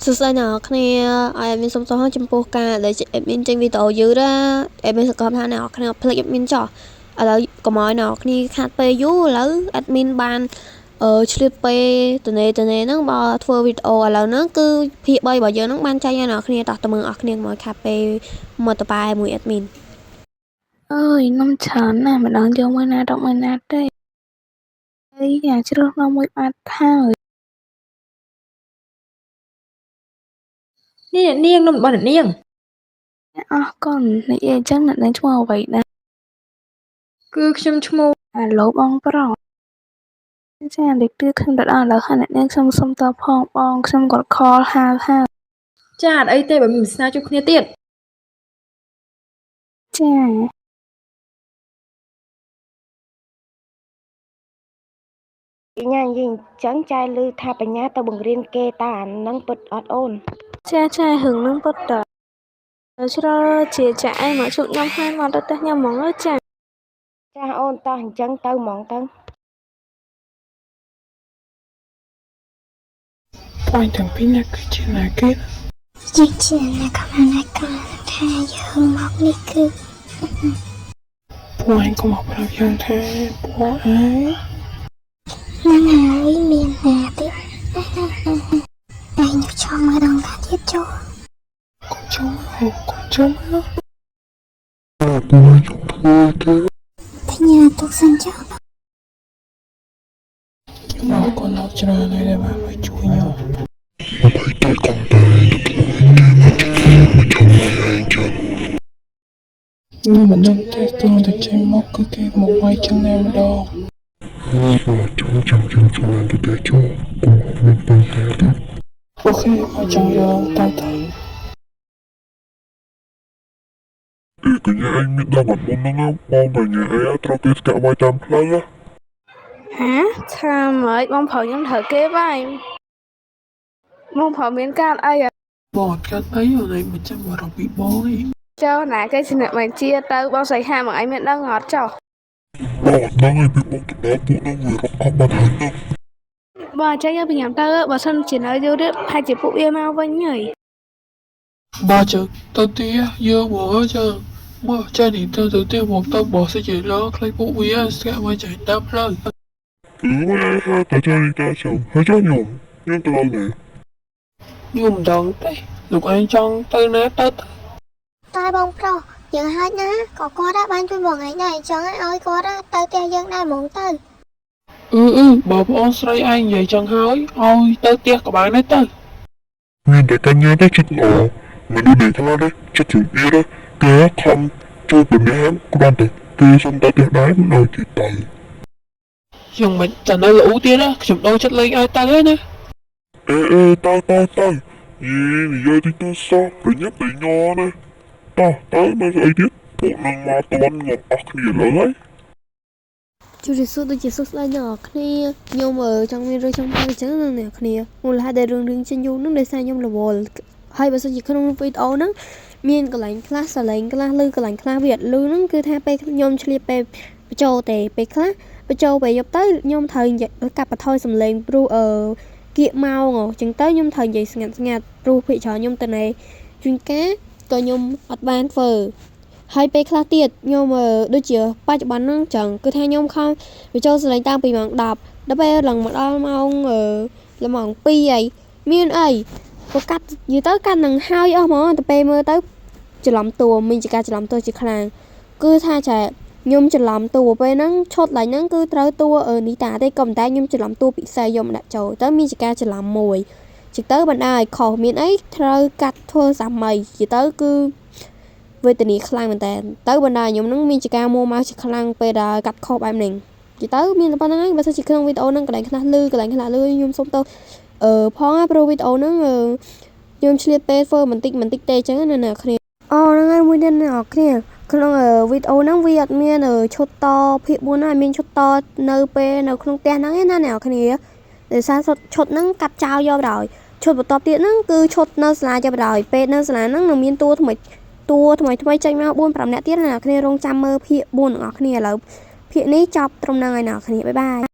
សួស្តីអ្នកនរគ្នាឲ្យ admin សុំទោសចំពោះការដែល admin ចេញវីដេអូយឺតណា admin សង្ឃឹមថាអ្នកនរគ្នាអត់ភ្លេច admin ចោះឥឡូវកុំឲ្យអ្នកនរគ្នាខាតពេលយូរឥឡូវ admin បានឆ្លៀតពេលតនេតនេហ្នឹងបើធ្វើវីដេអូឥឡូវហ្នឹងគឺភាគ3របស់យើងហ្នឹងបានចេញហើយអ្នកនរគ្នាតោះទៅមើលអស់គ្នាកុំឲ្យខាតពេលមកតប៉ែមួយ admin អើយនំច្រើនណាស់មិនដឹងយកមួយណាដល់មួយណាទេអីយ៉ាជ្រើសនំមួយបាត់ហើយ នេះអ្នកនាងនំរបស់អ្នកនាង អស់កូននិយាយអញ្ចឹងអ្នកនាងឈ្មោះអ្វីដែរ គឺខ្ញុំឈ្មោះ អាឡូបងប្រុសចាលេខទឿខ្ញុំទៅដល់ឥឡូវហើយអ្នកនាងខ្ញុំសុំតផងបងខ្ញុំគាត់ខលហៅហៅ ចាអត់អីទេបើមានវាសនាជួបគ្នាទៀត ចា បញ្ញានិយាយអញ្ចឹងចែឮថាបញ្ញាទៅបង្រៀនគេតើអាហ្នឹងពិតអត់អូន ចាចារឿងហ្នឹងពិតតើជ្រើជាចាឯងមកជួបខ្ញុំហើយមកទៅផ្ទះខ្ញុំហ្មងអើចា ចាស់អូនតោះអញ្ចឹងទៅហ្មងទៅ ពួកឯងទាំងពីរនាក់គឺជាណាគេណា យើងជាអ្នកកំណាកថាយើងមកនេះគឺ ពួកឯងក៏មកប្រាប់យើងថាពួកឯង នឹងហើយមានណាទៀតឯងយកចង់មើលដងកាទៀតចូល កុំចូលមកកុំចូលមក ពួកឯងចង់ធ្វើគេ ផ្ញើទុកសិនចុះ ខ្ញុំអរគុណលោកច្រើនហើយដែលបានមកជួយខ្ញុំ មកឲ្យគេកុំតែទៅធ្វើគេមកជួយមកជួយឯងចឹង ខ្ញុំមិនដឹងទេគ្រាន់តែចេញមកគឺគេមកវាយចឹងតែម្ដង នេះបើចាំចាំចាំជួយទៅតែចូលកុំមានបញ្ហាទេ អូខេមកចង់យើងទៅទៅ អីកញ្ញាឯងមានដល់បាត់មុនហ្នឹងបងបញ្ញាឯងត្រូវគេស្កាក់វាយតាមផ្លូវ ហាថាម៉េចបងប្រុសខ្ញុំត្រូវគេបាយបងប្រុសមានការអីអត់ បងអត់កាត់អីអូនឯងមិនចាំបារម្ភពីបងទេ ចូលណាគេជាអ្នកបញ្ជាទៅបងស្រីហាមកឯងមានដឹងអត់ចុះ បងអត់ដឹងឯងពីបងទៅដល់ពួកហ្នឹងវារកអស់បាត់ហើយណា បើអញ្ចឹងយើងប្រញាប់ទៅបើសិនជានៅយូរទៀតប្រហែលជាពួកវាមកវិញហើយ បើជើទៅទីយើងមកចឹងមកចានេះទៅទៅទីមកទៅបោះសិជាលោខ្លាចពួកវាស្កាក់វាយចេញតាមផ្លូវ អឺមកហើយតែចានេះតាចាំហើយចាំខ្ញុំខ្ញុំទៅដល់ណា ខ្ញុំមិនដឹងទេលោកឯងចង់ទៅណាទៅទៅ តែបងប្រុសយើងហៅណាក៏គាត់ដែរបានជួយបងឯងដែរអញ្ចឹងឲ្យគាត់ទៅផ្ទះយើងដែរហ្មងទៅ អឺអឺបើបងអូនស្រីឯងនិយាយចឹងហើយឲ្យទៅផ្ទះក៏បានដែរទៅ មានតែកញ្ញាទេចិត្តល្អមនុស្សដែលខ្លះទេចិត្តជាអៀនគេខំជួយពនាមគ្រាន់តែគេសុំទៅផ្ទះដែរមិនឲ្យគេទៅ យ៉ាងមិនតែនៅល្អូទៀតណាខ្ញុំដូរចិត្តលេងឲ្យទៅហើយណា អេអេតើតើតើយីនិយាយតិចទៅសោះប្រញាប់ទៅញ័រណាតោះតើមកស្អីទៀតពួកនឹងមកតន់ងាប់អស់គ្នាលើហើយ ជម្រាបសួរដូចជាសួស្តីអ្នកនរគ្នាខ្ញុំចង់មានរឿងចង់ប្រាប់អញ្ចឹងណាអ្នកនរគ្នាមូលហេតុដែលរឿងរឿងចេញយូរហ្នឹងដោយសារខ្ញុំរវល់ហើយបើសិនជាក្នុងវីដេអូហ្នឹងមានកន្លែងខ្លះសលេងខ្លះឬកន្លែងខ្លះវាអត់លឺហ្នឹងគឺថាពេលខ្ញុំឆ្លៀតពេលបញ្ចូលទេពេលខ្លះបញ្ចូលពេលយប់ទៅខ្ញុំត្រូវនិយាយកាត់បន្ថយសំឡេងព្រោះគៀកម៉ោងអញ្ចឹងទៅខ្ញុំត្រូវនិយាយស្ងាត់ស្ងាត់ព្រោះភាគច្រើនខ្ញុំទៅណេជួនកាលក៏ខ្ញុំអត់បានធ្វើ ហើយពេលខ្លះទៀតខ្ញុំដូចជាបច្ចុប្បន្នហ្នឹងចឹងគឺថាខ្ញុំខំបញ្ចូលសលេងតាំងពីម៉ោង10ដល់ពេលឡើងមកដល់ម៉ោងល្មង2អីមានអីក៏កាត់និយាយទៅកាត់នឹងហើយអស់ហ្មងទៅពេលមើលទៅច្រឡំតួមានជាការច្រឡំតួជាខ្លាំងគឺថាចែខ្ញុំច្រឡំតួពេលហ្នឹងឈុតឡើងហ្នឹងគឺត្រូវតួនីតាទេក៏ប៉ុន្តែខ្ញុំច្រឡំតួពិសេសយកមកដាក់ចូលទៅមានជាការច្រឡំមួយជាទៅបណ្ដាឲ្យខុសមានអីត្រូវកាត់ធ្វើសាមីជាទៅគឺ វេទនាខ្លាំងមែនតើទៅបណ្ដាខ្ញុំនឹងមានជាការមួម៉ៅជាខ្លាំងពេលដែលកាត់ខុសបែបនេះនិយាយទៅមានតែប៉ុណ្្នឹងហើយបើសិនជាក្នុងវីដេអូហ្នឹងកន្លែងខ្លះលឺកន្លែងខ្លះលឺខ្ញុំសុំទៅផងណាព្រោះវីដេអូហ្នឹងខ្ញុំឆ្លៀតពេលធ្វើបន្តិចបន្តិចទេអញ្ចឹងណាអ្នកគ្នាអូហ្នឹងហើយមួយទៀតអ្នកគ្នាក្នុងវីដេអូហ្នឹងវាអត់មានឈុតតភាគ4ណាមានឈុតតនៅពេលនៅក្នុងផ្ទះហ្នឹងឯណាអ្នកគ្នាដោយសារឈុតហ្នឹងកាត់ចោលយកបណ្ដោយឈុតបន្ទាប់ទៀតហ្នឹងគឺឈុតនៅសាលាយកបណ្ដោយពេលនៅសាលាហ្នឹងនឹងមានតួថ្មី តួថ្មីថ្មីចេញមក4 5នាក់ទៀតណាអ្នកគ្នារងចាំមើលភាគ4ទាំងអស់គ្នាឥឡូវភាគនេះចប់ត្រឹមហ្នឹងហើយអ្នកគ្នាបាយបាយ។